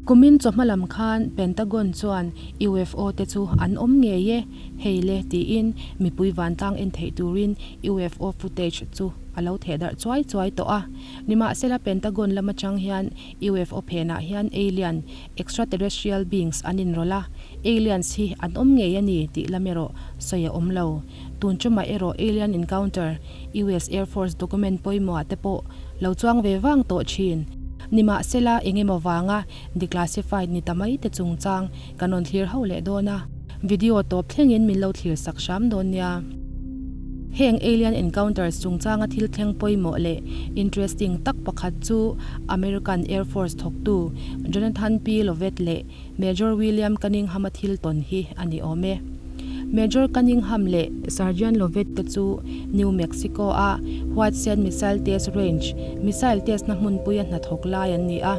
Kumin chawhma lam khan Pentagon chuan UFO te chu an awm ngei e, hei le tiin mipui vantlang en theih turin UFO footage chu a lo theh darh chuai chuai tawh a. Nimahsela Pentagon lam atang hian UFO phenah hian alien, extraterrestrial beings, an inrawlh a, aliens hi an awm ngei a ni tih lam erawh sawi a awm lo. Tun tumah erawh alien encounter US Air Force document pawimawhah te pawh lo chuang ve vang tawh thin. Nimahsela, eng emaw vanga declassified ni ta mai te chungchang kan rawn thlir ho leh dawn a, video tawp thlengin min lo thlir sak hram dawn nia. Heng alien encounters chungchanga thil thleng pawimawh leh interesting tak pakhat chu American Air Force thawktu Jonathan P. Lovett leh Major William Cunningham-a thil tawn hi a ni awm e. Major Cunningham leh Sergeant Lovett te chu New Mexico-a White Sand Missile Test Range, missile test-na hmunpuia hnathawk lai an ni a.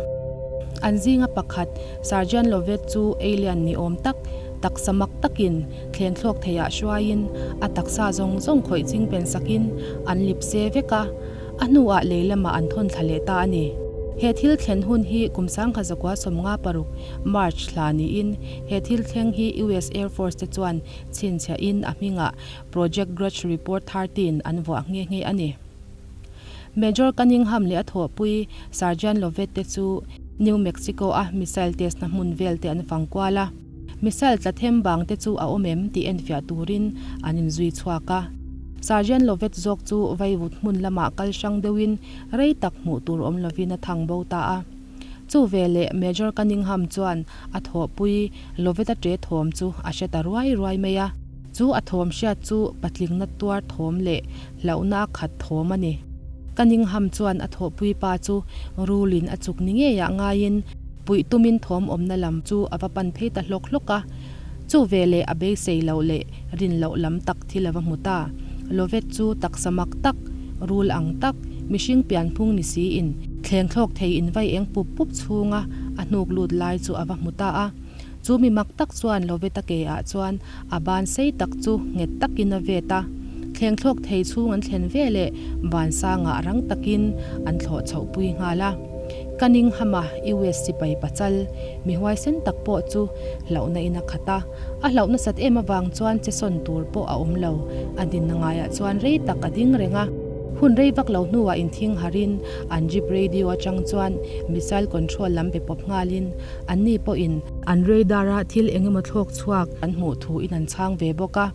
An zinga pakhat, Sergeant Lovett chu alien ni awm tak, taksa mak takin thleng thlawk theiah hruaiin a taksa zawng zawng khawih ching pen sakin an lipse vek a. A hnuah lei lamah an thawn thla leh ta a ni. He thil thlen hun hi kum 1956, March thla niin he thil thleng hi US Air Force te chuan chhinchhiahin a hmingah Project Grudge Report 13 an vuah nghe nghe a ni. Major Cunningham leh a thawhpui Sergeant Lovett te chu New Mexico a missile test na hmun vel te an fang kual a. Missile tla them bang te chu a awm em tih enfiah turin an inzui chhuak a. Sergeant Lovett zawk chu vaivut hmun lamah kal hrang deuhin rei tak hmuh tur awm lovin a thang bo ta a. Chu veleh Major Cunningham chuan a thawhpui Lovett-a ṭe thawm chu a hre ta ruai ruai mai a. Chu a thawm hriat chu patlingna tuar thawm leh hlauhna a khat thawm a ni. Cunningham chuan a thawhpui pa chu rulin a chuk ni ngeiah ngaiin puih tumin thawm awmna lam chu a va pan phei ta hlawk hlawk a. Chu veleh a beisei loh leh rin loh lam tak thil a va hmu ta. Lovett chu taksa mak tak, rul ang tak, mihring pianphung ni siin thleng thlawk thei invai eng pup pup chhunga a hnuk lut lai chu a va hmu ta a. Chu mi mak tak chuan Lovetta ke ah chuan a ban sei tak chu nghet takin a vet a, thleng thlawk thei chhung an thlen ve leh van sangah rang takin an thlawh chhoh pui nghal a. Cunningham-a US sipai pachal mi huaisen tak pawh chu hlauhna in a khat a, a hlauh nasat em avang chuan che sawn tur pawh a awm lo, a dinna ngaiah chuan rei tak a ding reng a. Hun rei vak lo hnuah inthing harin an jeep radio atang chuan missile control lam pe pawp nghalin Anni pawhin an radar-a thil eng emaw thlawk chhuak an hmuh thuin an chhang ve bawk a.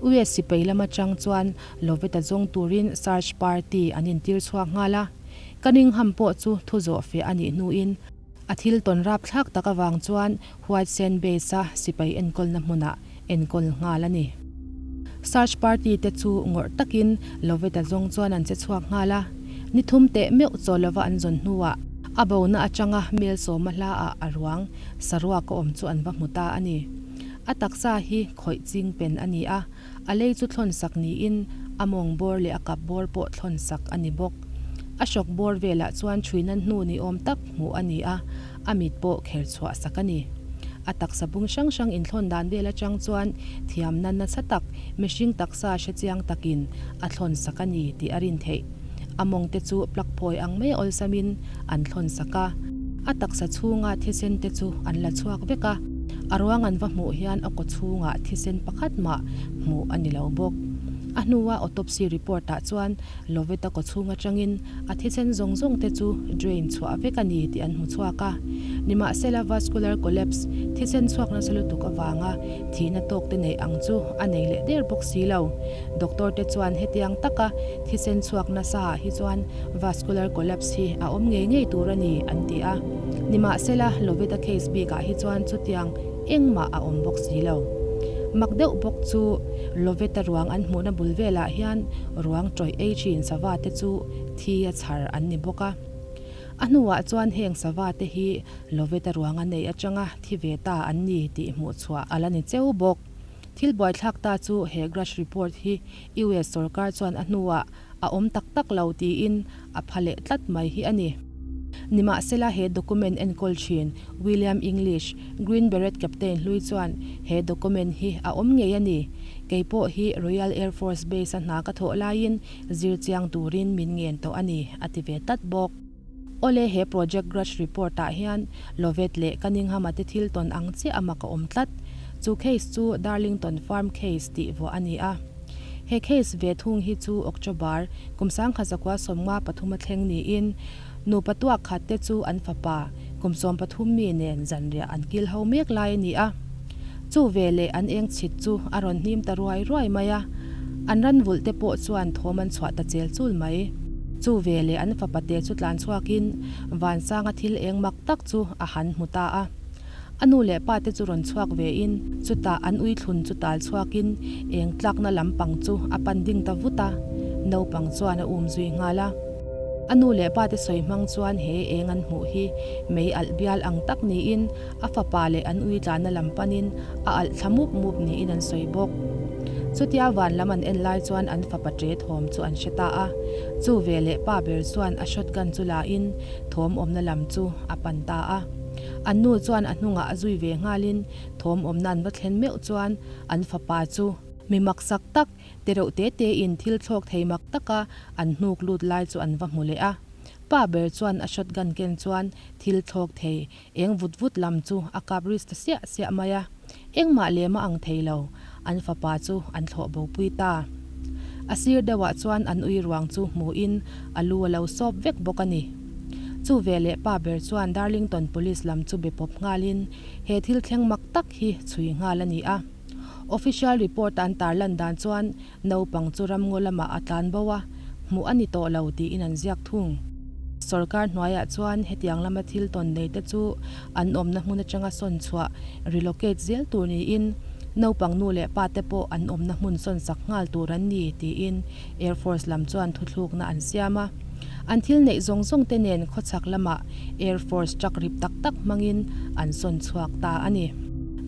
US sipai lam atang chuan Lovett-a zawng turin search party an intir chhuak nghal a. Cunningham pawh chu thu zawh feh a nih hnuin a thil tawn rapthlak tak avang chuan White Sand Base-a sipai enkawlna hmunah enkawl nghal a ni. Search party te chu ngawrh takin Lovett-a zawng chuan an che chhuak nghal a. Ni thum teh meuh chaw lova an zawn hnuah a bona atanga mel sawma hlaah a ruang saruak a awm chu an va hmu ta a ni. A taksa hi khawih ching pen a ni a, a lei chu thlawn sak niin a mawng bawr leh a kap bawr pawh thlawn sak a ni bawk. A hrawk bawr velah chuan chhui nan hnu ni awm tak hmuh a ni a, a mit pawh kher chhuah sak a ni. A taksa bung hrang hrang inthlawn dan vel atang chuan thiamna nasa tak, mihring taksa hre chiang takin a thlawn sak a ni tih a rin theih. A mawng te chu plug phawi ang mai awlsamin an thlawn sak a, a taksa chhunga thisen te chu an la chhuak vek a, a ruang an va hmuh hian a kaw chhungah thisen pakhat mah hmuh a ni lo bawk. A hnua autopsy report ah chuan Lovetta kaw chhung atangin a thisen zawng zawng te chu drain chhuah vek a ni tih an hmu chhuak a. Nimahsela vascular collapse, thisen chhuak nasa lutuk avanga thihna tawk te neih ang chu a nei leh der bawk si lo. Doctor te chuan hetiang taka thisen chhuak nasa ah hi chuan vascular collapse hi a awm ngei ngei tur a ni an ti a. Nimahsela Lovetta case bikah hi chuan chutiang engmah a awm bawk si lo. Mak deuh bawk chu Lovetta ruang an hmuhna bul velah hian Ruang tawih ei thin sava te chu thi a chhar an ni bawk a. A hnuah chuan heng sava te hi Lovetta ruang a neih atanga thi ve ta an ni tih hmuh chhuah a la ni cheu bawk. Thil buaithlak ta chu he Grusch report hi US sorkar chuan a hnuah a awm tak tak lo tiin a pha leh tlat mai hi a ni. Nimahsela he document enkawl thin William English, Green Beret Captain hlui chuan he document hi a awm ngei a ni. Kei pawh hi Royal Air Force Base-a hna ka thawh laiin zir chiang turin min ngen tawh a ni, a ti ve tlat bawk. Awle, he Project Grudge report ah hian Lovett leh Cunningham-a te thil tawn ang chiah a mak a awm tlat. Chu case chu Darlington Farm case tih vuah a ni a. He case ve thung hi chu October kum 1953 a thleng niin nupa tuak khat te chu an fapa kum 13 mi nen zanriah an kil ho mek lai a ni a. Chu veleh an eng chhit chu a rawn hnim ta ruai ruai mai a, an ran vulh te pawh chuan thawm an chhuah ta chel chul mai. Chu veleh an fapa te chu tlan chhuakin Vansanga thil eng mak tak chu a han hmu ta a. A nu leh pa te chu rawn chhuak vein chutah an uithlun chu tal chhuakin eng tlakna lampang chu a pan ding ta vut a, naupang chuan a um zui nghal a. A nu leh pa te sawi hmang chuan he eng an hmuh hi mei alh bial ang tak niin a fapa leh an ui tlana lam panin a alh thla mup mup niin an sawi bawk. Chutia van lam an en lai chuan an fapa ṭe thawm chu an hre ta a, chu veleh pa ber chuan a shotgun chu lain thawm awmna lam chu a pan ta a. An nu chuan a hnungah a zui ve nghalin thawm awmna an va thlen meuh chuan an fapa chu mi maksak tak te reuh te tein thil thlawk thei mak taka an hnuk lut lai chu an va hmu leh a. Pa ber chuan a shotgun ken chuan thil thlawk thei eng vut vut lam chu a kap ris ta siah siah mai a. Engmah lem a ang thei lo, an fapa chu an thlawh bo pui ta. A sir deuhah chuan an ui ruang chu hmuhin a lu a lo sawp vek bawk a ni. Chu veleh pa ber chuan Darlington Police lam chu be pawp nghalin he thil thleng mak tak hi chhui nghal a ni a. Official report-a an tarlan dan chuan Naupang chu ramngaw lamah a tlan bo a, hmuh a ni tawh lo tiin an ziak thung. Sorkar hnuaiah chuan hetiang lama thil tawn nei te chu an awmna hmun atanga sawn chhuah, relocate, zel tur niin naupang nu leh pa te pawh an awmna hmun sawn sak nghal tur an ni tiin Air Force lam chuan thuthlukna an siam a. An thil neih zawng zawng te nen khawchhak lamah Air Force truck rip tak tak hmangin an sawn chhuak ta a ni.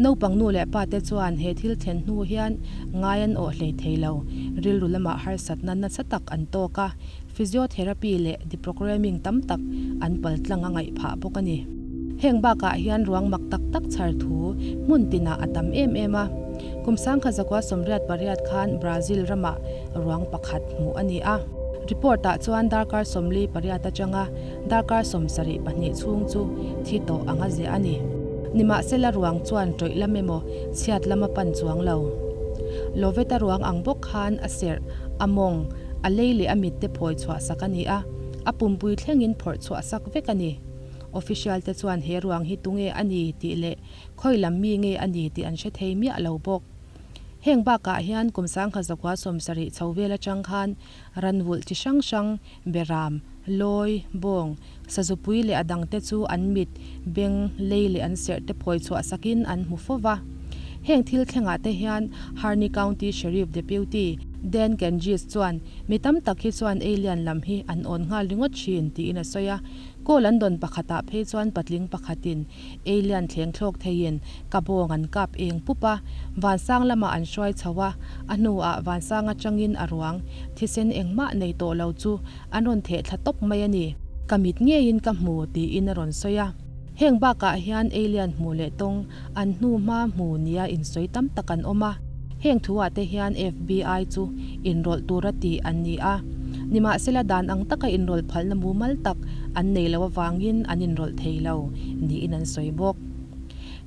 Naupang nu leh pa te chuan he thil thlen hnu hian ngai an awh hlei thei lo, rilru lamah harsatna nasa tak an tawk a, physiotherapy leh deprogramming tam tak an paltlang a ngaih phah bawk a ni. Heng bakah hian ruang mak tak tak chhar thu hmun tinah a tam em em a. Kum 1988 khan Brazil ramah ruang pakhat hmuh a ni a. Report-ah chuan darkar 48 atanga darkar 72 chhung chu thi tawh ang a ziah a ni. Nimahsela ruang chuan tawih lam emaw chhiat lam a pan chuang lo. Loveta ruang ang bawk khan a serh, a mawng, a lei leh a mit te phawi chhuah sak a ni a, a pumpui thlengin phawrh chhuah sak vek a ni. Official te chuan he ruang hi tunge a ni tih leh khawi lam mi nge a ni tih an hre thei miah lo bawk. Heng bakah hian kum 1970 chho vel atang khan ranvulh chi hrang hrang, beram, lawi, bawng, sazupui leh a dangte chu an mit, beng, lei leh an serh te phawi chhuah sakin an hmu fo va. Heng thil thlengah te hian Harney County Sheriff Deputy Dan Kengis chuan mi tam tak hi chuan alien lam hi an awn nghal ringawt thin tiin a sawi a. Call an dawn pakhatah phei chuan patling pakhatin Alien thleng thlawk theiin ka bawng an kap eng pup a, vansang lamah an hruai chho a, a hnuah vansang atangin a ruang, thisen engmah nei tawh lo chu an rawn theh thla tawp mai a ni. Ka mit ngeiin ka hmu tiin a rawn sawi a. Heng bakah hian alien hmu leh tawng an hnu hma hmu nia insawi tam tak an awm a. Heng thuah te hian FBI chu inrawlh tura tih an ni a, nimahsela dan ang taka inrawlh phalna mumal tak an nei lo avangin an inrawlh thei lo niin an sawi bawk.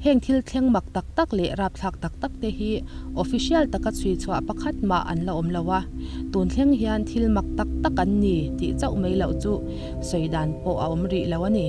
Heng thil thleng mak tak tak leh rapthlak tak tak te hi official taka chhui chhuah pakhat mah an la awm lo a, tun thleng hian thil mak tak tak an ni tih chauh mai loh chu sawi dan pawh a awm rih lo a ni.